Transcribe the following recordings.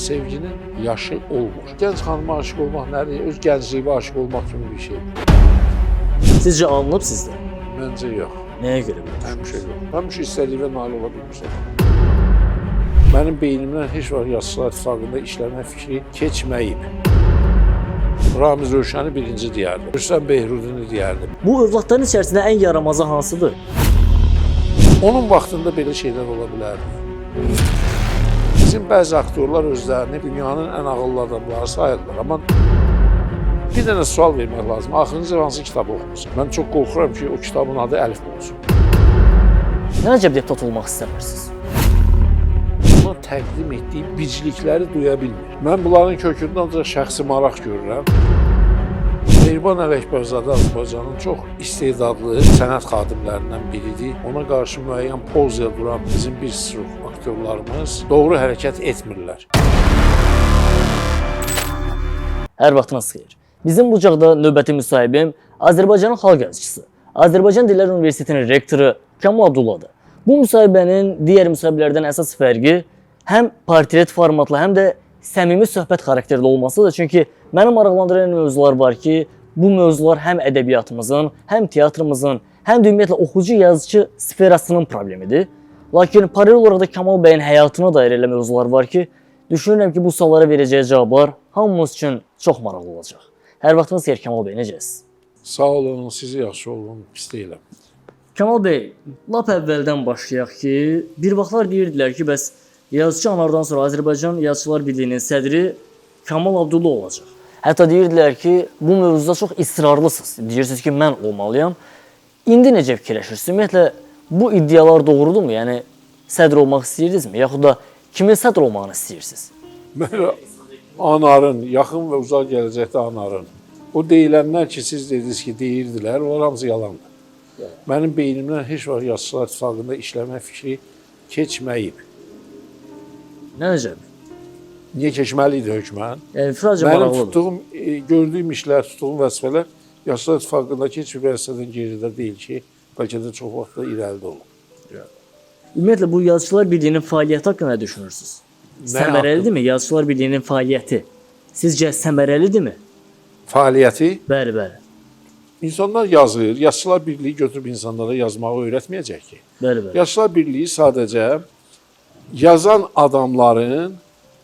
Sevginin yaşı olmur. Gənc xanıma aşiq olmaq nədir? Öz gəncliyinə aşiq olmaq kimi bir şeydir. Sizcə alınıb sizdə? Məncə yox. Nəyə görə belə Həmişə yox. Həmişə istədiyimə nail ola bilmirsən. Mənim beynimdən heç vaxt Yazıçılar İttifaqında işləmə fikri keçməyib. Ramiz Rövşəni birinci deyərdim. Rüstəm Behrudini deyərdim. Bu övladların içərisində ən yaramazı hansıdır? Onun vaxtında belə şeylər ola bilərdi. Bizim bəzi aktyorlar özlərini dünyanın ən ağıllı adamları sayırlar. Amma bir dənə sual vermək lazım. Axırıncı hansı kitabı oxumusan? Mən çox qorxuram ki, o kitabın adı Əlif olsun. Nə əcəb deputat olmaq istəmirsiniz? Ona təqdim etdiyi biclikləri duya bilmir. Mən bunların kökündə ancaq şəxsi maraq görürəm. Mehriban Ələkbərzadə Azərbaycanın çox istedadlı sənət xadimlərindən biridir. Ona qarşı müəyyən pozaya duran bizim bir çox aktyorlarımız doğru hərəkət etmirlər. Hər vaxtınız xeyir. Bizim bucaqda növbəti müsahibim Azərbaycanın xalq yazıçısı, Azərbaycan Dillər Universitetinin rektoru Kamal Abdulladır. Bu müsahibənin digər müsahibələrdən əsas fərqi həm portret formatlı, həm də səmimi söhbət xarakterli olmasıdır. Çünki məni maraqlandıran mövzular var ki, bu mövzular həm ədəbiyyatımızın, həm teatrımızın, həm də ümumiyyətlə oxucu-yazıçı sferasının problemidir. Lakin paralel olaraq da Kamal bəyin həyatına dair elə mövzular var ki, düşünürəm ki, bu suallara verəcəyi cavablar hamımız üçün çox maraqlı olacaq. Hər vaxtınız xeyir Kamal bəy, necəsiz? Sağ olun, sizi yaxşı olun, pis deyiləm. Kamal bəy, lap əvvəldən başlayaq ki, bir vaxtlar deyirdilər ki, bəs yazıçı Anardan sonra Azərbaycan Yazıçılar Birliyinin sədri Kamal Abdulla olacaq. Hətta deyirdilər ki, bu mövzuda çox israrlısınız. Deyirsiniz ki, mən olmalıyam. İndi necə fikirləşirsiniz? Ümumiyyətlə, bu iddialar doğrudurmu? Yəni, sədr olmaq istəyirdinizmi? Yaxud da kimin sədr olmağını istəyirsiniz? Mən Anarın, yaxın və uzaq gələcəkdə Anarın. O deyilənlər ki, siz dediniz ki, deyirdilər, onlar hamısı yalandır. Mənim beynimdən heç vaxt Yazıçılar İttifaqında işləmə fikri keçməyib. Nə əcəb? Niyə keçməli idi hökmən? Yəni, sadəcə Mənim maraqlıdır. tutduğum, gördüyüm işlər, tutduğum vəzifələr Yazıçılar İttifaqındakı heç bir vəzifədən geridə deyil ki, bəlkə də çox vaxt da irəlidə olub. Ümumiyyətlə, bu Yazıçılar Birliyinin fəaliyyəti haqqında nə düşünürsünüz? Səmərəlidirmi Yazıçılar Birliyinin fəaliyyəti? Sizcə səmərəlidirmi? Fəaliyyəti? Bəli, bəli. İnsanlar yazır, Yazıçılar Birliyi götürüb insanlara yazmağı öyrətməyəcək ki. Bəli, bəli. Yazıçılar Birliyi sadəcə yazan adamların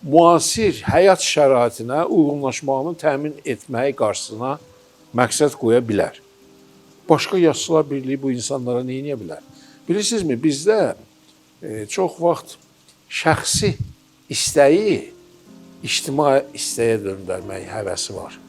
müasir həyat şəraitinə uyğunlaşmağını təmin etməyi qarşısına məqsəd qoya bilər. Başqa Yazıçılar Birliyi bu insanlara nə edə bilər? Bilirsinizmi, bizdə çox vaxt şəxsi istəyi ictimai istəyə döndərmək həvəsi var.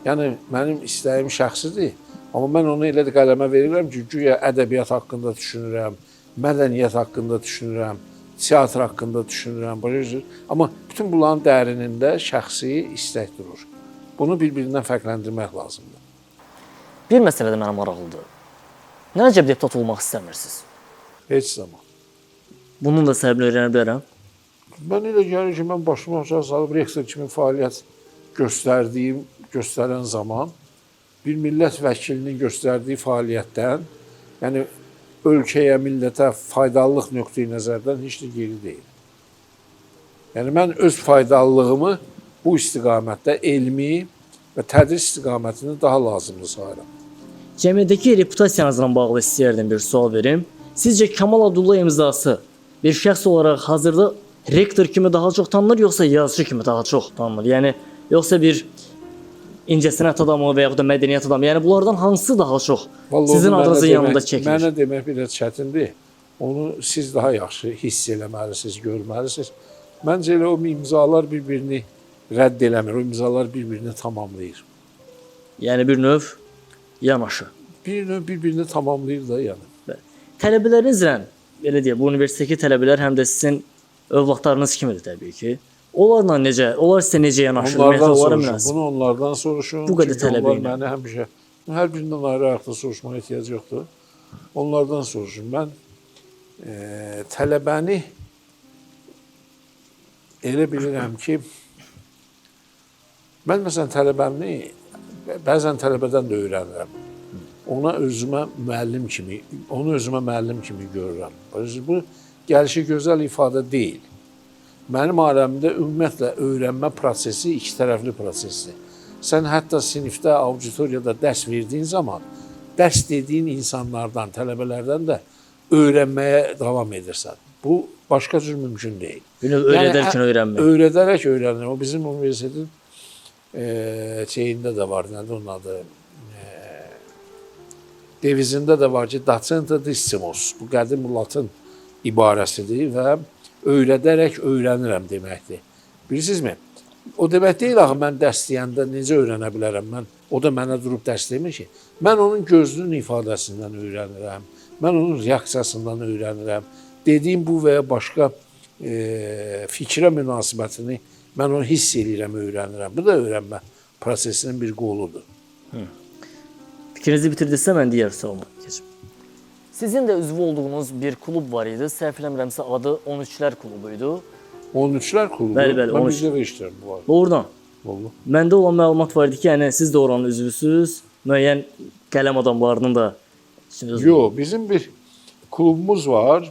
Yəni, mənim istəyim şəxsidir, amma mən onu elə də qələmə verirəm ki, güya ədəbiyyat haqqında düşünürəm, mədəniyyət haqqında düşünürəm, teatr haqqında düşünürəm, başa düşürsünüz? Amma bütün bunların dərinində şəxsi istək durur. Bunu bir-birindən fərqləndirmək lazımdır. Bir məsələ də mənə maraqlıdır. Nə əcəb deputat olmaq istəmirsiniz? Heç zaman. Bunun da səbəbini öyrənə bilərəm. Mən elə gəlir ki, mən başımı aşağı salıb rektor kimi fəaliyyət göstərən zaman bir millət vəkilinin göstərdiyi fəaliyyətdən, yəni ölkəyə, millətə faydalılıq nöqteyi nəzərdən heç də geri deyil. Yəni mən öz faydalılığımı bu istiqamətdə elmi və tədris istiqamətini daha lazımlı sayıram. Cəmiyyətdəki reputasiyanızla bağlı istəyərdim bir sual verim. Sizcə Kamal Abdulla imzası bir şəxs olaraq hazırda rektor kimi daha çox tanınır, yoxsa yazıçı kimi daha çox tanınır? Yəni, yoxsa bir incəsənət adamı və yaxud da mədəniyyət adamı? Yəni, bunlardan hansı daha çox Vallahi sizin adınızın yanında çəkilir? Mənə demək biraz çətindir. Onu siz daha yaxşı hiss eləməlisiniz, görməlisiniz. Məncə elə o imzalar bir-birini rədd eləmir, o imzalar bir-birini tamamlayır. Yəni, bir növ yanaşı. Bir növ bir-birini tamamlayır da, yəni. Bəli. Tələbələrinizlə, belə deyək, bu universitetdəki tələbələr həm də sizin övladlarınız kimidir təbii ki. Onlarla necə, onlar sizə necə yanaşır? Onlardan soruşun, bunu onlardan soruşun. Bu qədər tələbə ilə. Onlar məni həmişə, hər birindən ayrı-ayrılıqda soruşmağa ehtiyac yoxdur. Onlardan soruşun. Mən tələbəni elə bilirəm ki, mən məsələn tələbəmni bəzən tələbədən də öyrənirəm. Ona özümə müəllim kimi, onu özümə müəllim kimi görürəm. Bu gəlişi gözəl ifadə deyil. Mənim aləmimdə ümumiyyətlə öyrənmə prosesi iki tərəfli prosesdir. Sən hətta sinifdə, auditoriyada dərs verdiyin zaman dərs dediyin insanlardan, tələbələrdən də öyrənməyə davam edirsən. Bu başqa cür mümkün deyil. Bir növ öyrədərkən öyrənmək. Öyrədərək öyrənir. O bizim universitetin şeyində də var, nədir onun adı? Devizində də var ki, docente discimus. Bu qədim latın ibarəsidir və öyrədərək öyrənirəm deməkdir. Bilirsinizmi? O demək deyil axı mən dərs deyəndə necə öyrənə bilərəm mən? O da mənə durub dərs demir ki. Mən onun gözünün ifadəsindən öyrənirəm. Mən onun reaksiyasından öyrənirəm. Dediyim bu və ya başqa fikrə münasibətini mən onu hiss eləyirəm, öyrənirəm. Bu da öyrənmə prosesinin bir qoludur. Fikrinizi bitirdinizsə mən digər sualıma keçim. Sizin də üzvü olduğunuz bir klub var idi. Səhv eləmirəmsə adı 13-lər klubu idi. 13-lər klubu. Bəli, bəli, Mən 13. bir dəfə işləyirəm bu arada. Doğrudan. Vallahi. Məndə olan məlumat var idi ki, yəni siz də oranın üzvüsüz, müəyyən qələm adamlarının da içində. Yox, bizim bir klubumuz var.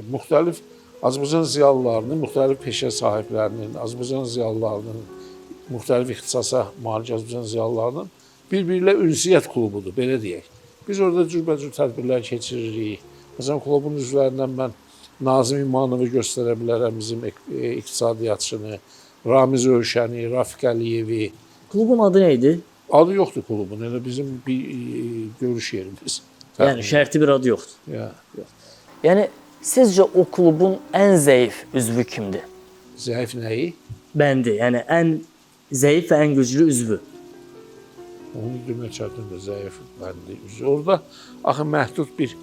Müxtəlif Azərbaycan ziyalılarının, müxtəlif peşə sahiblərinin, Azərbaycan ziyalılarının, müxtəlif ixtisasa malik Azərbaycan ziyalılarının bir-biri ilə ünsiyyət klubudur, belə deyək. Biz orada cürbəcür tədbirlər keçiririk. Məsələn, klubun üzvlərindən mən Nazim İmanovu göstərə bilərəm, bizim iqtisadiyyatçını, Ramiz Övşəni, Rafiq Əliyevi. Klubun adı nə idi? Adı yoxdur klubun, elə bizim bir görüş yerimiz. Yəni şərti bir adı yoxdur. Ya. Yəni sizcə o klubun ən zəif üzvü kimdir? Zəif nəyi? Bəndi, yəni ən zəif və ən güclü üzvü. Onu demək çətindir, zəif bəndi üzvü. Orada axı məhdud bir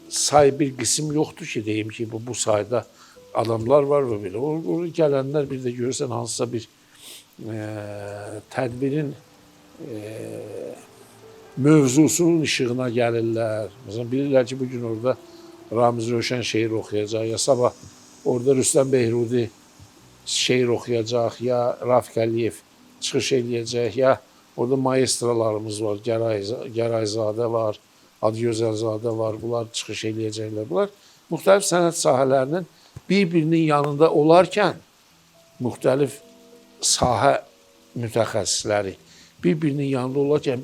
say, bir qism yoxdur ki, deyim ki, bu sayda adamlar var və belə. Orada gələnlər bir də görürsən hansısa bir tədbirin mövzusunun işığına gəlirlər. Məsələn, bilirlər ki, bugün orada Ramiz Rövşən şeir oxuyacaq, ya sabah orada Rüstəm Behrudi şeir oxuyacaq, ya Rafiq Əliyev çıxış eləyəcək, ya orada maestralarımız var, Gərayzadə var, Adıgözəlzadə var, bunlar çıxış eləyəcəklər. Bunlar müxtəlif sənət sahələrinin bir-birinin yanında olarkən müxtəlif sahə mütəxəssisləri bir-birinin yanında olarkən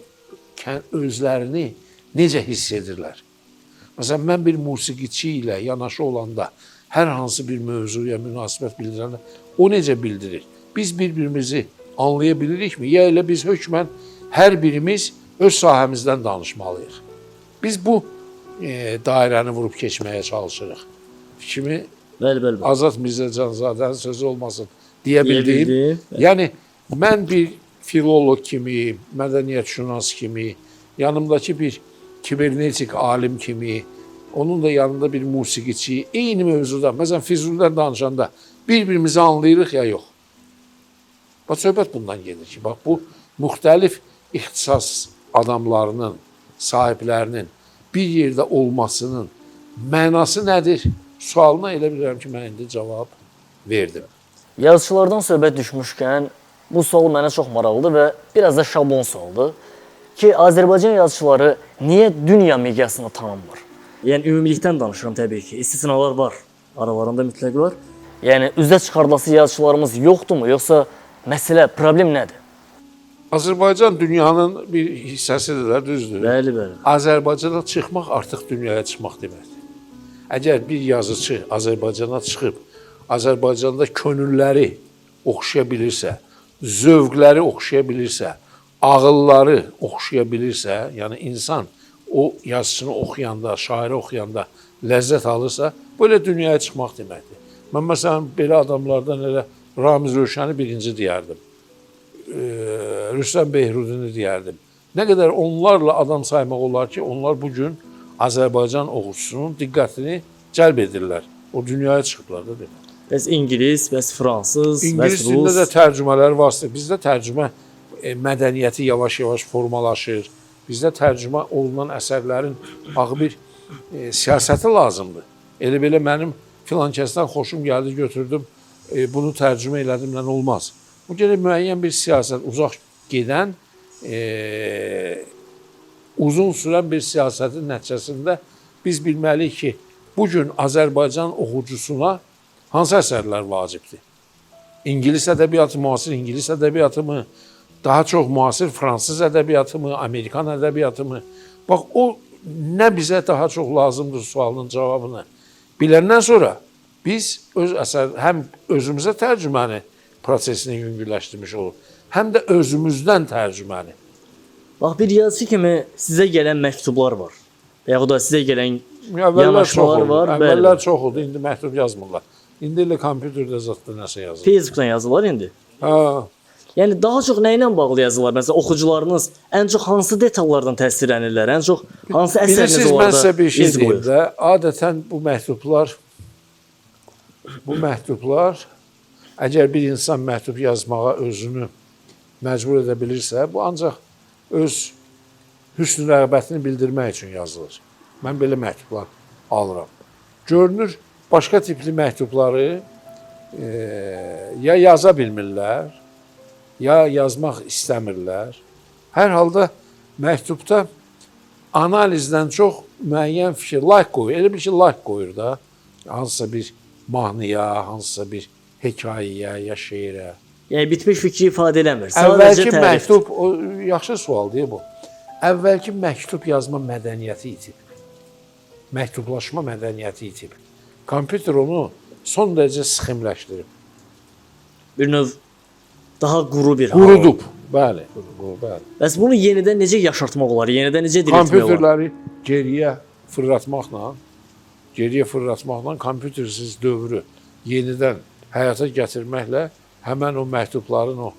özlərini necə hiss edirlər? Məsələn, mən bir musiqiçi ilə yanaşı olanda hər hansı bir mövzuya münasibət bildirəndə o necə bildirir? Biz bir-birimizi anlaya bilirikmi? Ya elə biz hökmən hər birimiz öz sahəmizdən danışmalıyıq. Biz bu dairəni vurub keçməyə çalışırıq. Fikrimi Bəli, bəli. Azad Mirzəcanzadənin sözü olmasın deyə bildiyim. Deyə bildim. Yəni mən bir filoloq kimi, mədəniyyətşünas kimi, yanımdakı bir kibernetik alim kimi, onun da yanında bir musiqiçi, eyni mövzuda, məsələn Füzulidən danışanda bir-birimizi anlayırıq ya yox. Bax, söhbət bundan gedir ki, bax bu müxtəlif ixtisas adamlarının, sahiblərinin bir yerdə olmasının mənası nədir? Sualına elə bilirəm ki, mən indi cavab verdim. Yazıçılardan söhbət düşmüşkən bu sual mənə çox maraqlıdır və biraz da şablon sualdır ki, Azərbaycan yazıçıları niyə dünya miqyasında tanınmır? Yəni ümumilikdən danışıram təbii ki, istisnalar var, aralarında mütləq var. Yəni üzə çıxarılası yazıçılarımız yoxdurmu, yoxsa məsələ, problem nədir? Azərbaycan dünyanın bir hissəsidir də, düzdür? Bəli, bəli. Azərbaycana çıxmaq artıq dünyaya çıxmaq deməkdir. Əgər bir yazıçı Azərbaycana çıxıb, Azərbaycanda könülləri oxşaya bilirsə, zövqləri oxşaya bilirsə, ağılları oxşaya bilirsə, yəni insan o yazıçını oxuyanda, şairi oxuyanda ləzzət alırsa, belə dünyaya çıxmaq deməkdir. Mən məsələn belə adamlardan elə Ramiz Rövşəni birinci deyərdim. Rüstəm Behrudini deyərdim. Nə qədər onlarla adam saymaq olar ki, onlar bugün Azərbaycan oxucusunun diqqətini cəlb edirlər. O dünyaya çıxıblar da demək. Bəs ingilis, bəs fransız, İngilis bəs dilində rus. də tərcümələr vasitə. Bizdə tərcümə mədəniyyəti yavaş-yavaş formalaşır. Bizdə tərcümə olunan əsərlərin axı bir siyasəti lazımdır. Elə belə mənim filan kəsdən xoşum gəldi, götürdüm, bunu tərcümə elədimlə olmaz. Bu gərək müəyyən bir siyasət, uzaq gedən, uzun sürən bir siyasətin nəticəsində biz bilməliyik ki, bugün Azərbaycan oxucusuna Hansı əsərlər vacibdir? İngilis ədəbiyyatı, müasir ingilis ədəbiyyatı mı? Daha çox müasir fransız ədəbiyyatı mı, Amerikan ədəbiyyatı mı? Bax, o nə bizə daha çox lazımdır sualının cavabını biləndən sonra biz öz əsər həm özümüzə tərcüməni prosesini yüngülləşdirmiş olur, həm də özümüzdən tərcüməni. Bax, bir yazıçı kimi sizə gələn məktublar var. Və yaxud da sizə gələn yanaşmalar var. Əvvəllər çox oldu, indi məktub yazmırlar. İndi elə kompüterdə zətdə nəsə yazılır. Facebookdan yazırlar indi. Hə. Yəni daha çox nə ilə bağlı yazırlar? Məsələn, oxucularınız ən çox hansı detallardan təsirlənirlər? Ən çox hansı əsəriniz onlarda mən sizə bir şey iz deyim qoyur? də, adətən bu məktublar əgər bir insan məktub yazmağa özünü məcbur edə bilirsə, bu ancaq öz hüsn rəğbətini bildirmək üçün yazılır. Mən belə məktublar alıram. Görünür, başqa tipli məktubları ya yaza bilmirlər, ya yazmaq istəmirlər. Hər halda məktubda analizdən çox müəyyən fikir, like qoyur. Elə bil ki, like qoyur da hansısa bir mahnıya, hansısa bir hekayəyə ya şeirə. Yəni bitmiş fikri ifadə eləmir. Sadəcə Əvvəlki tərifdir. məktub, o yaxşı sualdır bu. Əvvəlki məktub yazma mədəniyyəti itib. Məktublaşma mədəniyyəti itib. Kompüter onu son dərəcə sxemləşdirib. Bir növ daha quru bir hal. Qurudub. Bəli, quru, bəli. Bəs bunu yenidən necə yaşartmaq olar? Yenidən necə diriltmək olar? Kompüterləri geriyə fırlatmaqla, kompütersiz dövrü yenidən həyata gətirməklə həmən o məktubların o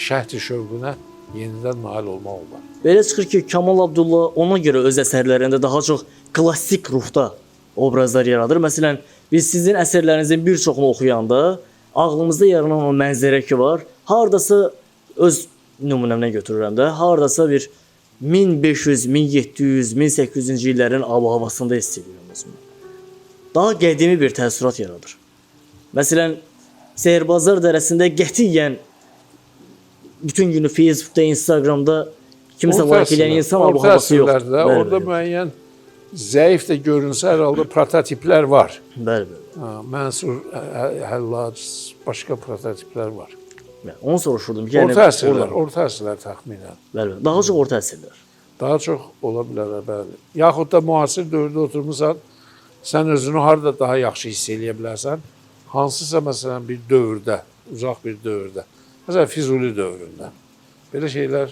şəhd-i şövqünə yenidən nail olmaq olar. Belə çıxır ki, Kamal Abdulla ona görə öz əsərlərində daha çox klassik ruhda obrazlar yaradır. Məsələn, biz sizin əsərlərinizin bir çoxunu oxuyanda ağlımızda yaranan o mənzərə ki var, hardasa öz nümunəmdən götürürəm də, hardasa bir 1500, 1700, 1800-cü illərin ab-havasında hiss edirəm özümü. Daha qədimi bir təəssürat yaradır. Məsələn, Sehirbazlar Dərəsində qətiyyən bütün günü Facebookda, Instagramda kimsə like edən insan ab-havası yoxdur. Orta orada müəyyən zəif də görünsə hər halda prototiplər var. Bəli, bəli. Ha, Mənsur Həllac, başqa prototiplər var. Yəni, onu soruşurdum ki, yəni Orta əsrlər, orta əsrlər təxminən. Bəli, bəli. Daha çox orta əsrlər. Daha çox ola bilər, bəli. Yaxud da müasir dövrdə oturmusan, sən özünü harada daha yaxşı hiss eləyə bilərsən? Hansısa məsələn bir dövrdə, uzaq bir dövrdə. Məsələn Füzuli dövründə. Belə şeylər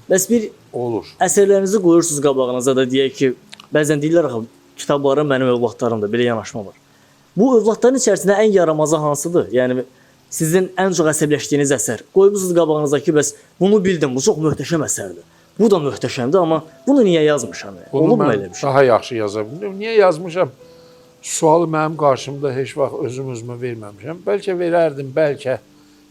Bəs bir olur. Əsərlərinizi qoyursunuz qabağınıza da deyək ki, bəzən deyirlər axı kitablarım mənim övladlarımdır, belə yanaşma var. Bu övladların içərisində ən yaramazı hansıdır? Yəni sizin ən çox əsəbləşdiyiniz əsər. Qoymusunuz qabağınıza ki, bəs bunu bildim, bu çox möhtəşəm əsərdir. Bu da möhtəşəmdir, amma bunu niyə yazmışam? Yəni? Bunu Olubmu mən elə bir şey? Daha yaxşı yaza bilmirəm. Niyə yazmışam? Sualı mənim qarşımda heç vaxt özüm özümə verməmişəm. Bəlkə verərdim, bəlkə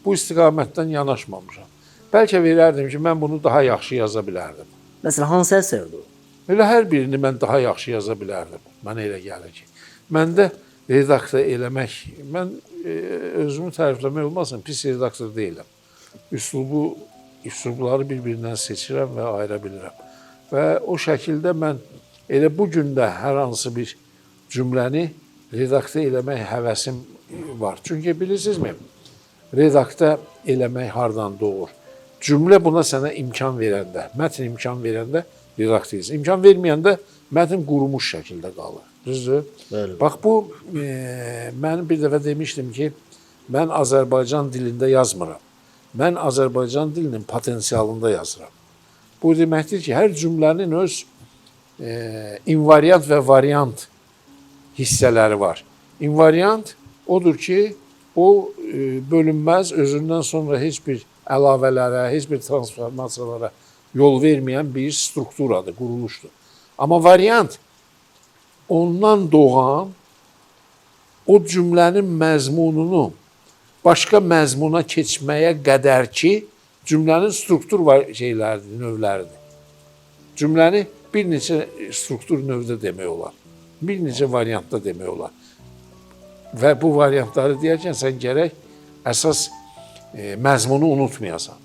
bu istiqamətdən yanaşmamışam. Bəlkə verərdim ki, mən bunu daha yaxşı yaza bilərdim. Məsələn, hansı əsərdir o? Elə hər birini mən daha yaxşı yaza bilərdim. Mənə elə gəlir ki, məndə redaksiya eləmək, mən özümü tərifləmək olmasın, pis redaktor deyiləm. Üslubları bir-birindən seçirəm və ayıra bilirəm. Və o şəkildə mən elə bu gün də hər hansı bir cümləni redaksiya eləmək həvəsim var. Çünki bilirsinizmi, redaktə eləmək hardan doğur? Cümlə buna sənə imkan verəndə, mətn imkan verəndə redaksiya edirsən. İmkan verməyəndə mətn qurumuş şəkildə qalır. Düzdür? Bəli. Bax bu, mən bir dəfə demişdim ki, mən Azərbaycan dilində yazmıram. Mən Azərbaycan dilinin potensialında yazıram. Bu deməkdir ki, hər cümlənin öz invariant və variant hissələri var. İnvariant odur ki, o bölünməz, özündən sonra heç bir əlavələrə, heç bir transformasiyalara yol verməyən bir strukturadır, quruluşdur. Amma variant ondan doğan o cümlənin məzmununu başqa məzmuna keçməyə qədər ki, cümlənin struktur şeyləridir, növləridir. Cümləni bir neçə struktur növdə demək olar. Bir neçə variantda demək olar. Və bu variantları deyərkən sən gərək əsas məzmunu unutmayasan.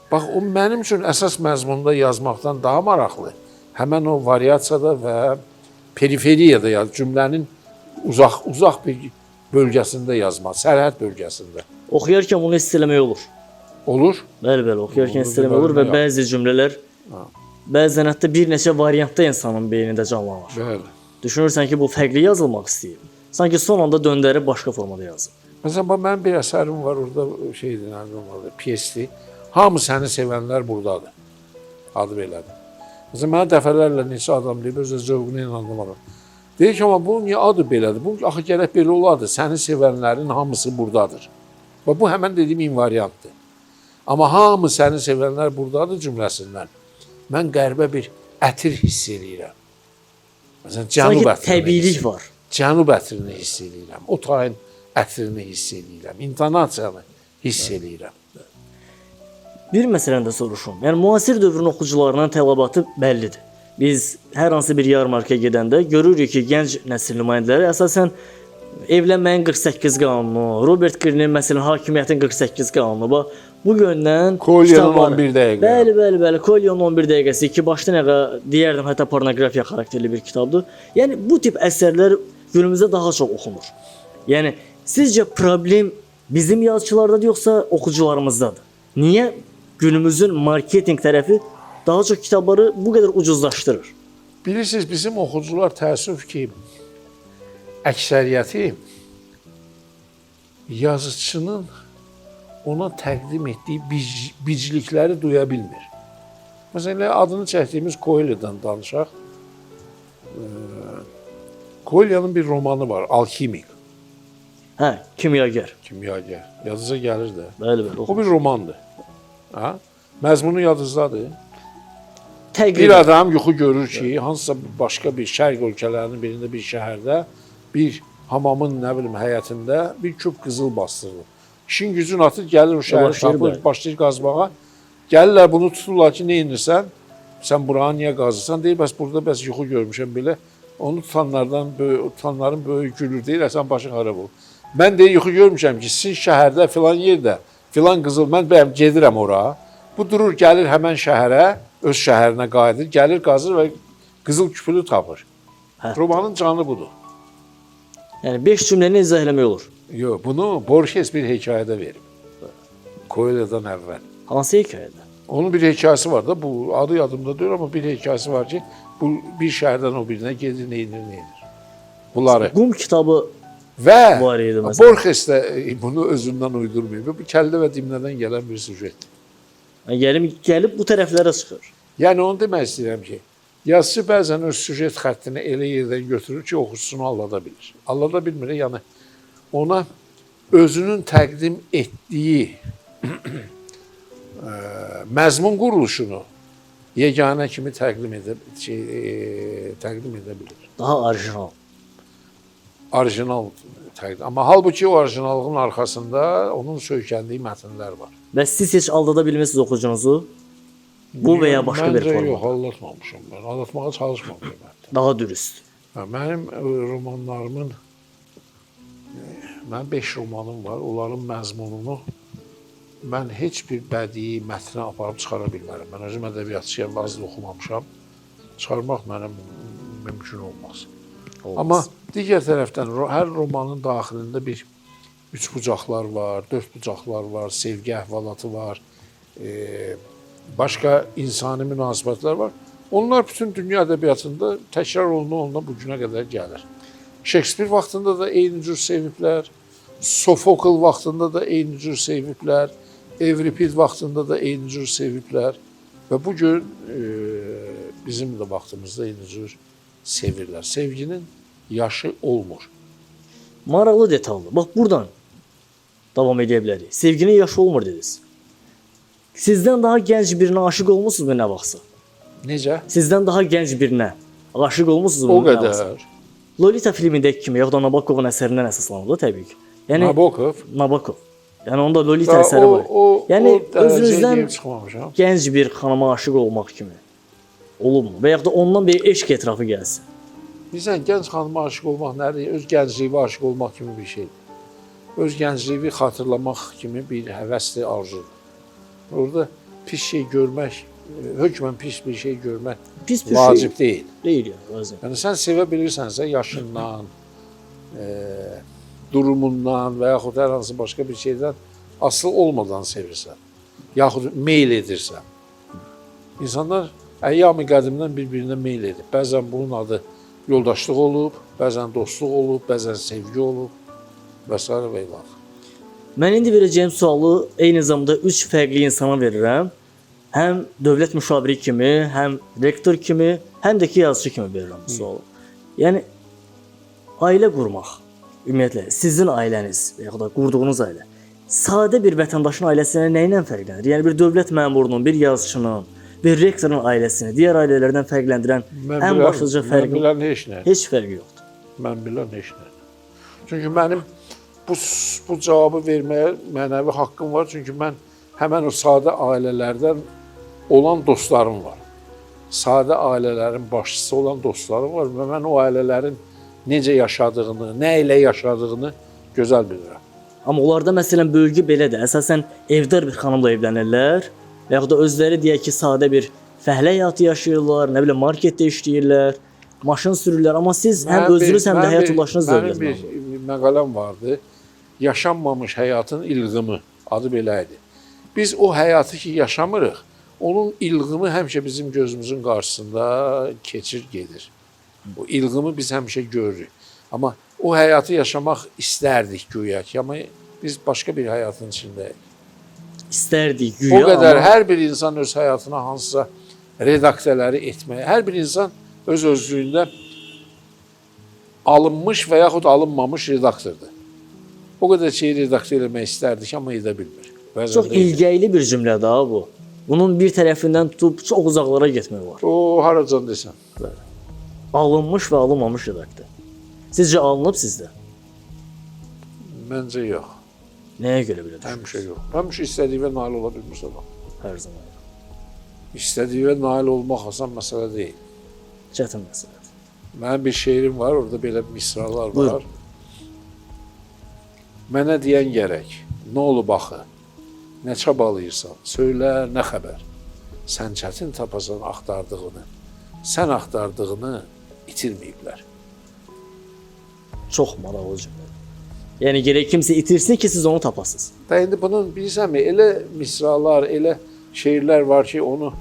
Bax, o mənim üçün əsas məzmunda yazmaqdan daha maraqlı. Həmən o variasiyada və periferiyada, yəni cümlənin uzaq bir bölgəsində yazma, sərhəd bölgəsində. Oxuyarkən bunu hiss eləmək olur. Olur? Bəli, bəli, oxuyarkən hiss eləmək olur və bəzi cümlələr bəzən hətta bir neçə variantda insanın beynində canlanır. Bəli. Düşünürsən ki, bu fərqli yazılmaq istəyir. Sanki son anda döndərib başqa formada yazıb. Məsələn, bax, mənim bir əsərim var, orada şeydir, nə olmalı, pyesdir. Hamı səni sevənlər buradadır. Adı belədir. Məsələn, mənə dəfələrlə neçə adam deyib, öz zövqünə inandırmaram. Deyir ki, amma bunun niyə adı belədir? Bu axı gərək belə olardı. Səni sevənlərin hamısı buradadır. Və bu həmən dediyim invariantdır. Amma hamı səni sevənlər buradadır cümləsindən mən qəribə bir ətir hiss eləyirəm. Məsələn, cənub ətirini. Təbiilik var. Cənub ətirini hiss eləyirəm. O tayın ətirini hiss eləyirəm. İntonasiyanı hiss eləyirəm. Bir məsələni də soruşum. Yəni müasir dövrün oxucularının tələbatı bəllidir. Biz hər hansı bir yarmarkaya gedəndə görürük ki, gənc nəsil nümayəndələri əsasən evlənməyin 48 qanunu, Robert Greene-in məsələn hakimiyyətin 48 qanunu, bax bu yöndən Kolyanın 11 dəqiqə. Bəli, bəli, bəli. Kolyanın 11 dəqiqəsi ki, başdan ayağa deyərdim hətta pornoqrafiya xarakterli bir kitabdır. Yəni bu tip əsərlər günümüzdə daha çox oxunur. Yəni sizcə problem bizim yazıçılardadır yoxsa oxucularımızdadır? Niyə günümüzün marketinq tərəfi daha çox kitabları bu qədər ucuzlaşdırır? Bilirsiniz, bizim oxucular təəssüf ki, əksəriyyəti yazıçının ona təqdim etdiyi biclikləri duya bilmir. Məsələn, adını çəkdiyimiz Coelho'dan danışaq. Coelho'nun bir romanı var, Alximik. Hə, kimyagər. Kimyagər. Yadınıza gəlir də. Bəli, bəli. O bir romandır. Ha? Məzmunu yadınızdadır. Təqribən. Bir adam yuxu görür ki, hansısa başqa bir şərq ölkələrinin birində bir şəhərdə bir hamamın, nə bilim, həyətində bir küp qızıl bastırılır. İşin gücün atır, gəlir o şəhəri tapır, başlayır qazmağa. Gəlirlər bunu tuturlar ki, nə edirsən? Sən buranı niyə qazırsan? Deyir, bəs burada bəs yuxu görmüşəm belə. Onu tutanların böyük gülür, deyir, sən başın xarab olur. Mən deyir, yuxu görmüşəm ki, sizin şəhərdə filan yerdə filan qızıl, mən bəyəm gedirəm ora. Bu durur, gəlir həmən şəhərə, öz şəhərinə qayıdır, gəlir, qazır və qızıl küpünü tapır. Hə. Romanın canı budur. Yəni 5 cümləni izah eləmək olur. Yox, bunu Borges bir hekayədə verib. Coelho'dan əvvəl. Hansı hekayədə? Onun bir hekayəsi var da, bu adı yadımda deyil, amma bir hekayəsi var ki, bu bir şəhərdən o birinə gedir, neyinir, neyinir. Bunları. Qum kitabı və var idi məsələn. Borges də bunu özündən uydurmayıb. Bu kəllə və dimlədən gələn bir süjetdir. Yəni gəlib bu tərəflərə çıxır. Yəni onu demək istəyirəm ki, yazıçı bəzən öz süjet xəttini elə yerdən götürür ki, oxucusunu aldada bilir. Aldada bilmir, yəni ona özünün təqdim etdiyi məzmun quruluşunu yeganə kimi təqdim edə bilir. Daha orijinal. Orijinal təqdim. Amma halbuki o orijinallığın arxasında onun söykəndiyi mətnlər var. Və siz heç aldada bilmirsiniz oxucunuzu? Bu və ya başqa bir forma. Məncə yox, aldatmamışam mən. Aldatmağa çalışmamışam hətta. Daha dürüst. Hə, mənim romanlarımın, mənim 5 romanım var. Onların məzmununu mən heç bir bədii mətnə aparıb çıxara bilmərəm. Mən özüm ədəbiyyatçıyam, az da oxumamışam. Çıxarmaq mənə mümkün olmaz. Amma digər tərəfdən hər romanın daxilində bir üçbucaqlar var, dördbucaqlar var, sevgi əhvalatı var, başqa insani münasibətlər var. Onlar bütün dünya ədəbiyyatında təkrar oluna-oluna bu günə qədər gəlir. Şekspir vaxtında da eyni cür seviblər, Sofokl vaxtında da eyni cür seviblər, Evripid vaxtında da eyni cür seviblər və bu gün bizim də vaxtımızda eyni cür sevirlər. Sevginin yaşı olmur. Maraqlı detaldır. Bax, buradan davam edə bilərik. Sevginin yaşı olmur dediniz. Sizdən daha gənc birinə aşiq olmusunuzmu nə vaxtsa? Necə? Sizdən daha gənc birinə aşiq olmusunuzmu O nə vaxtsa? qədər. Lolita filmindəki kimi, yaxud da Nabokovun əsərindən əsaslanıb da təbii ki. Yəni Nabokov. Nabokov. Yəni onda Lolita əsəri var. Yəni özünüzdən gənc bir xanıma aşiq olmaq kimi olubmu? Və yaxud da ondan bir eşq etrafı gəlsin. Bilirsən, gənc xanıma aşiq olmaq nədir? Öz gəncliyinə aşiq olmaq kimi bir şeydir. Öz gəncliyini xatırlamaq kimi bir həvəsdir, arzudur. Orada pis şey görmək, hökmən pis bir şey görmək pis bir vacib şey deyil. Deyil yəni, vacib. Yəni sən sevə bilirsənsə yaşından, durumundan və yaxud hər hansı başqa bir şeydən asılı olmadan sevirsən. Yaxud meyl edirsən. İnsanlar əyyam-ı qədimdən bir-birinə meyl edib. Bəzən bunun adı yoldaşlıq olub, bəzən dostluq olub, bəzən sevgi olub və s. və ilaxır. Mən indi verəcəyim sualı eyni zamanda 3 fərqli insana verirəm. Həm dövlət müşaviri kimi, həm rektor kimi, həm də ki yazıçı kimi verirəm bu sualı. Yəni ailə qurmaq, ümumiyyətlə sizin ailəniz və yaxud da qurduğunuz ailə sadə bir vətəndaşın ailəsinə nə ilə fərqlənir? Yəni bir dövlət məmurunun, bir yazıçının, bir rektorun ailəsini digər ailələrdən fərqləndirən ən başlıca fərqi Mən bilən heç nə. Heç fərqi yoxdur. Mən bilən heç nə. Çünki mənim bu cavabı verməyə mənəvi haqqım var. Çünki mən həmən o sadə ailələrdən olan dostlarım var. Sadə ailələrin başçısı olan dostlarım var və mən o ailələrin necə yaşadığını, nə ilə yaşadığını gözəl bilirəm. Amma onlarda məsələn bölgü belədir. Əsasən evdar bir xanımla evlənirlər və yaxud da özləri deyək ki, sadə bir fəhlə həyatı yaşayırlar, nə bilim marketdə işləyirlər, maşın sürürlər. Amma siz həm özünüz, həm də həyat yoldaşınız dövlət mənim bir məqaləm vardı. Yaşanmamış həyatın ilğımı adı belə idi. Biz o həyatı ki yaşamırıq, onun ilğımı həmişə bizim gözümüzün qarşısında keçir gedir. O ilğımı biz həmişə görürük. Amma o həyatı yaşamaq istərdik güya ki, amma biz başqa bir həyatın içindəyik. İstərdik güya. O qədər amma hər bir insan öz həyatına hansısa redaksiyaları etməyə, hər bir insan öz özlüyündə alınmış və yaxud alınmamış redaktordur. O qədər şeyi redaksiya eləmək istərdik, amma edə bilmir. Bəzən çox ilgəyli bir cümlədir ha bu. Bunun bir tərəfindən tutub çox uzaqlara getmək olar. O haracan desən. Bəli. Alınmış və alınmamış redaktor. Sizcə alınıb sizdə? Məncə yox. Nəyə görə belə düşünürsünüz? Həmişə yox. Həmişə istədiyinə nail ola bilmirsən. Hər zaman. İstədiyinə nail olmaq asan məsələ deyil. Çətin məsələdir. Mənim bir şeirim var, orada belə misralar var. Buyurun. Mənə deyən gərək, nə olub axı? Nə çabalayırsan? Söylə, nə xəbər? Sən çətin tapasan axtardığını. Sən axtardığını itirməyiblər. Çox maraqlı cümlədir. Yəni gərək kimsə itirsin ki, siz onu tapasınız. Da indi bunun bilirsənmi, elə misralar, elə şeirlər var ki, onu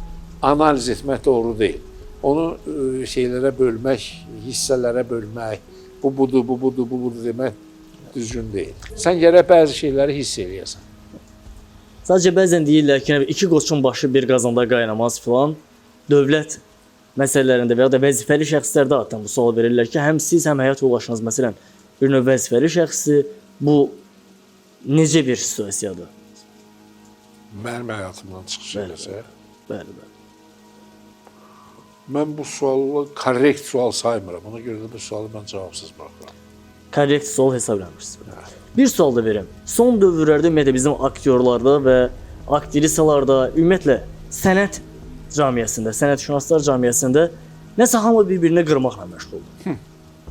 analiz etmək doğru deyil. Onu şeylərə bölmək, hissələrə bölmək, bu budur, bu budur, bu budur demək düzgün deyil. Sən gərək bəzi şeyləri hiss eləyəsən. Sadəcə bəzən deyirlər ki, iki qoçun başı bir qazanda qaynamaz filan. Dövlət məsələlərində və ya da vəzifəli şəxslərdə adətən bu sual verirlər ki, həm siz, həm həyat yoldaşınız məsələn bir növ vəzifəli şəxsdir. Bu necə bir situasiyadır? Mənim həyatımdan çıxış eləsə, Bəli, bəli. Mən bu sualı korrekt sual saymıram. Ona görə də bu sualı mən cavabsız buraxıram. Korrekt sual hesab eləmirsiniz. Bir sual da verim. Son dövrlərdə ümumiyyətlə bizim aktyorlarda və aktrisalarda, ümumiyyətlə sənət cəmiyyətində, sənətşünaslar cəmiyyətində nəsə hamı bir-birini qırmaqla məşğuldur.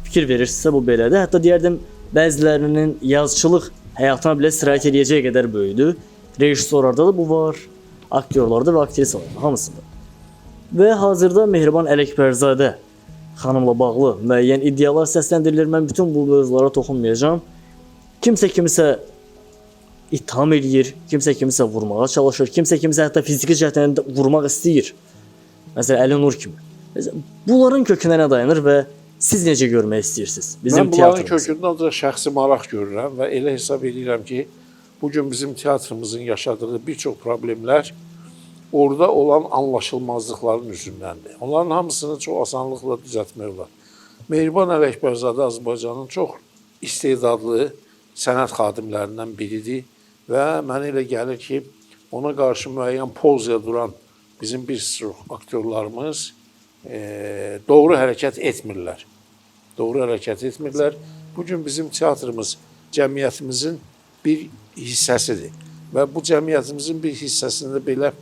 Fikir verirsinizsə bu belədir. Hətta deyərdim bəzilərinin yazıçılıq həyatına belə sirayət eləyəcək qədər böyüdü. Rejissorlarda da bu var, aktyorlarda və aktrisalarda, hamısında. Və hazırda Mehriban Ələkbərzadə xanımla bağlı müəyyən iddialar səsləndirilir. Mən bütün bu mövzulara toxunmayacağam. Kimsə kimisə ittiham eləyir, kimsə kimisə vurmağa çalışır, kimsə kimisə hətta fiziki cəhətdən də vurmaq istəyir. Məsələn, Əli Nur kimi. Məsələn, bunların kökünə nə dayanır və siz necə görmək istəyirsiniz bizim Mən bunların teatrımızı? kökündə ancaq şəxsi maraq görürəm və elə hesab edirəm ki, bugün bizim teatrımızın yaşadığı bir çox problemlər orada olan anlaşılmazlıqların üzündəndir. Onların hamısını çox asanlıqla düzəltmək olar. Mehriban Ələkbərzadə Azərbaycanın çox istedadlı sənət xadimlərindən biridir və mənə elə gəlir ki, ona qarşı müəyyən pozaya duran bizim bir çox aktyorlarımız doğru hərəkət etmirlər. Doğru hərəkət etmirlər. Bugün bizim teatrımız cəmiyyətimizin bir hissəsidir və bu cəmiyyətimizin bir hissəsində belə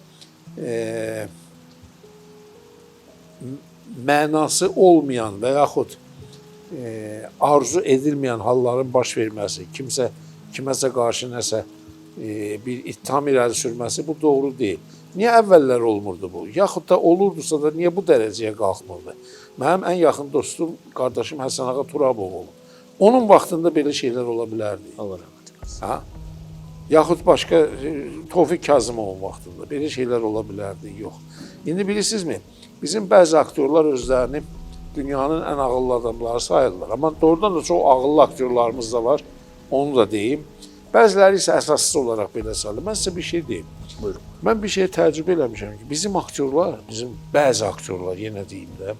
mənası olmayan və yaxud arzu edilməyən halların baş verməsi, kimsə kiməsə qarşı nəsə bir ittiham irəli sürməsi bu doğru deyil. Niyə əvvəllər olmurdu bu? Yaxud da olurdusa da niyə bu dərəcəyə qalxmırdı? Mənim ən yaxın dostum, qardaşım Həsən Ağa Turabov olub. Onun vaxtında belə şeylər ola bilərdi. Allah rəhmət eləsin. Ha? Yaxud başqa Tofiq Kazımovun vaxtında belə şeylər ola bilərdi. Yox. İndi bilirsinizmi? Bizim bəzi aktyorlar özlərini dünyanın ən ağıllı adamları sayırlar. Amma doğrudan da çox ağıllı aktyorlarımız da var. Onu da deyim. Bəziləri isə əsassız olaraq belə sayılır. Mən sizə bir şey deyim. Buyurun. Mən bir şeyə təəccüb eləmişəm ki, bizim aktyorlar, bizim bəzi aktyorlar yenə deyim də,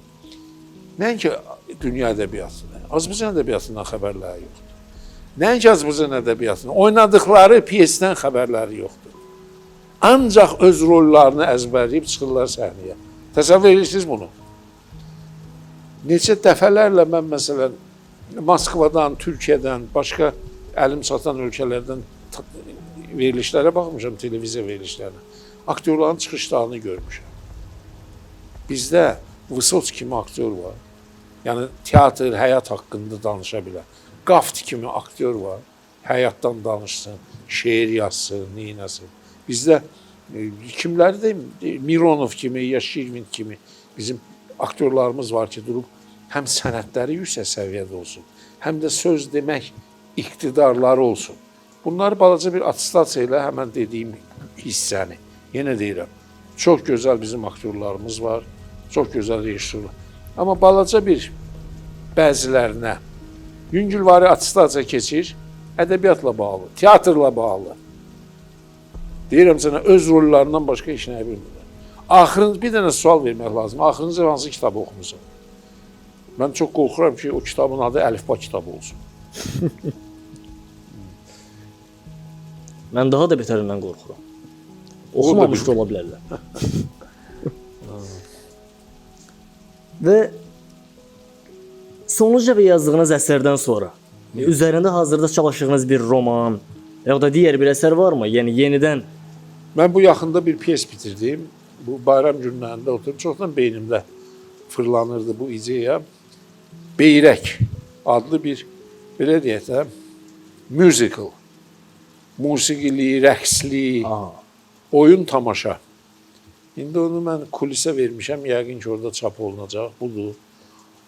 nəinki dünya ədəbiyyatından, Azərbaycan ədəbiyyatından xəbərləri yoxdur. Nəinki Azərbaycan ədəbiyyatından, oynadıqları pyesdən xəbərləri yoxdur. Ancaq öz rollarını əzbərləyib çıxırlar səhnəyə. Təsəvvür edirsiniz bunu? Neçə dəfələrlə mən məsələn Moskvadan, Türkiyədən, başqa əlim çatan ölkələrdən verilişlərə baxmışam, televiziya verilişlərinə. Aktyorların çıxışlarını görmüşəm. Bizdə Vısotski kimi aktyor var. Yəni teatr, həyat haqqında danışa bilər. Qaft kimi aktyor var. Həyatdan danışsın, şeir yazsın, neynəsin. Bizdə kimləri deyim, Mironov kimi, ya Şirvin kimi bizim aktyorlarımız var ki, durub həm sənətləri yüksək səviyyədə olsun, həm də söz demək iqtidarları olsun. Bunları balaca bir attestasiya ilə həmən dediyim hissəni, yenə deyirəm, çox gözəl bizim aktyorlarımız var, çox gözəl rejissorlar. Amma balaca bir bəzilərinə yüngülvari attestasiya keçir, ədəbiyyatla bağlı, teatrla bağlı. Deyirəm sənə, öz rollarından başqa heç nəyi bilmirlər. Axırıncı bir dənə sual vermək lazım. Axırıncı hansı kitabı oxumusan? Mən çox qorxuram ki, o kitabın adı Əlifba kitabı olsun. Mən daha da betərindən qorxuram. Oxumamış da ola bilərlər. Və sonuncu dəfə yazdığınız əsərdən sonra üzərində hazırda çalışdığınız bir roman ya da digər bir əsər varmı? Yəni yenidən. Mən bu yaxında bir pyes bitirdim. Bu bayram günlərində oturub çoxdan beynimdə fırlanırdı bu ideya. Beyrək adlı bir, belə deyək də, musical, musiqili, rəqsli, oyun tamaşa. İndi onu mən kulisə vermişəm, yəqin ki, orada çap olunacaq, budur.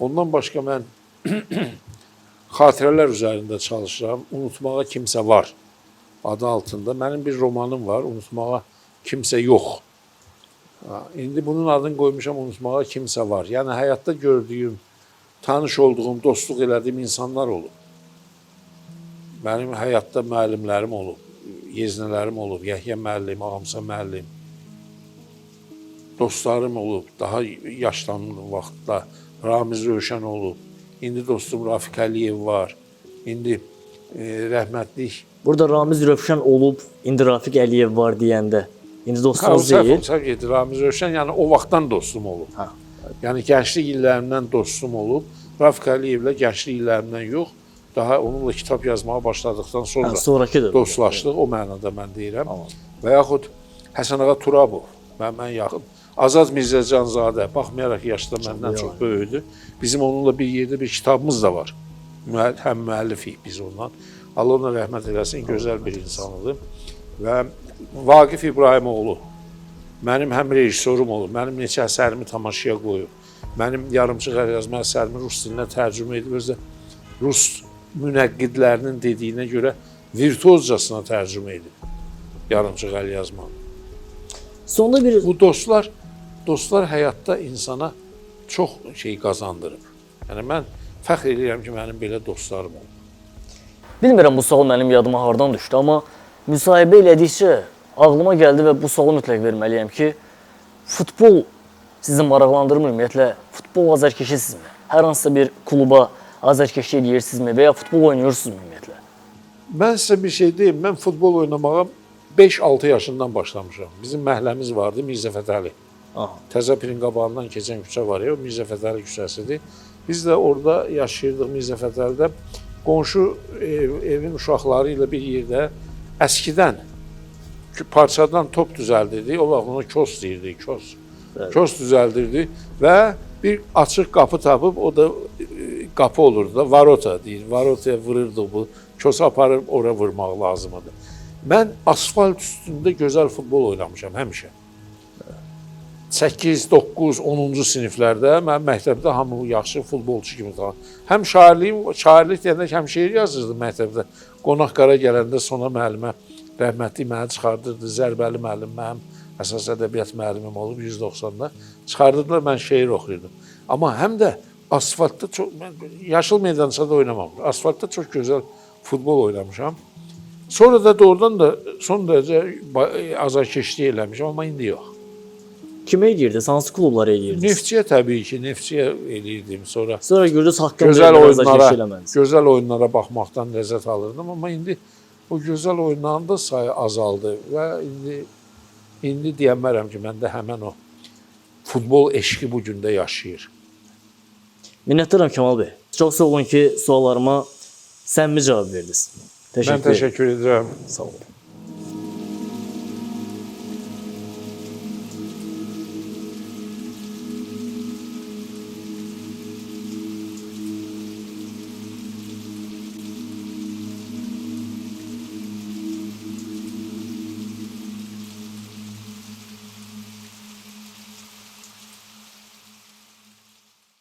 Ondan başqa mən xatirələr üzərində çalışıram. Unutmağa kimsə var adı altında. Mənim bir romanım var, Unutmağa kimsə yox. İndi bunun adını qoymuşam, Unutmağa kimsə var. Yəni həyatda gördüyüm, tanış olduğum, dostluq elədiyim insanlar olub. Mənim həyatda müəllimlərim olub, yeznələrim olub, Yəhya müəllim, Ağamsa müəllim. Dostlarım olub, daha yaşlandığım vaxtda Ramiz Rövşən olub. İndi dostum Rafiq Əliyev var. İndi rəhmətlik. Burada Ramiz Rövşən olub, indi Rafiq Əliyev var deyəndə, indi dostunuz deyil. Səhv getdi. Ramiz Rövşən, yəni o vaxtdan dostum olub. Ha. Yəni gənclik illərimdən dostum olub. Rafiq Əliyevlə gənclik illərimdən yox, daha onunla kitab yazmağa başladıqdan sonra sonraki dövrdə dostlaşdıq, o mənada mən deyirəm. Tamam. Və yaxud Həsən Ağa Turabov, mən yaxın. Azad Mirzəcanzadə, baxmayaraq yaşda məndən çox böyükdür. Bizim onunla bir yerdə bir kitabımız da var. Həm müəllifik biz ondan. Allah ona rəhmət eləsin, gözəl bir insanıdır. Və Vaqif İbrahimoğlu mənim həm rejissorum olub, mənim neçə əsərimi tamaşaya qoyub, mənim yarımçıq əlyazma əsərimi rus dilinə tərcümə edib, özü də rus münəqqidlərinin dediyinə görə virtuozcasına tərcümə edib yarımçıq əlyazmanı. Sonda bir Bu dostlar həyatda insana çox şey qazandırıb. Yəni mən fəxr edirəm ki, mənim belə dostlarım olub. Bilmirəm bu sual mənim yadıma hardan düşdü, amma müsahibə elədikcə ağlıma gəldi və bu sualı mütləq verməliyəm ki, futbol sizi maraqlandırmır ümumiyyətlə? Futbol azarkeşisinizmi? Hər hansısa bir kluba azarkeşlik eləyirsinizmi və ya futbol oynayırsınızmı ümumiyyətlə? Mən sizə bir şey deyim, mən futbol oynamağa 5-6 yaşından başlamışam. Bizim məhəlləmiz vardı, Mirzə Fətəli. Təzə Pirin qabağından keçən küçə var ya, o Mirzə Fətəli küçəsidir. Biz də orada yaşayırdıq Mirzə Fətəlidə. Qonşu evin uşaqları ilə bir yerdə əskidən parçadan top düzəldirdik. O vaxt ona kos deyirdik, kos. Bəli. Kos düzəldirdik və bir açıq qapı tapıb, o da qapı olurdu da, varota deyir. Varotaya vururdıq bu. Kosu aparıb ora vurmaq lazımdır. Mən asfalt üstündə gözəl futbol oynamışam həmişə. 8, 9, 10-cu siniflərdə mən məktəbdə hamı yaxşı futbolçu kimi tanıyır. Həm şairliyim, şairlik deyəndə həm şeir yazırdım məktəbdə. Qonaq qara gələndə Sona müəllimə rəhmətli məni çıxardırdı. Zərbəli müəllim mənim əsas ədəbiyyat müəllimim olub 190-da. Çıxardırdılar, mən şeir oxuyurdum. Amma həm də asfaltda çox mən yaşıl meydançada oynamamışam. Asfaltda çox gözəl futbol oynamışam. Sonra da doğrudan da son dərəcə azarkeşlik eləmişəm, amma indi yox. Kimə edirdiniz? Hansı klublara edirdiniz? Neftçiyə təbii ki, Neftçiyə eləyirdim sonra. Sonra gördünüz haqqında Gözəl oyunlara, eləmədiniz. gözəl oyunlara baxmaqdan ləzzət alırdım, amma indi o gözəl oyunların da sayı azaldı və indi deyəmərəm ki, məndə həmən o futbol eşqi bu gün də yaşayır. Minnətdaram Kamal bəy. Çox sağ olun ki, suallarıma səmimi cavab verdiniz. Mən Təşəkkür edirəm. təşəkkür edirəm. Sağ olun.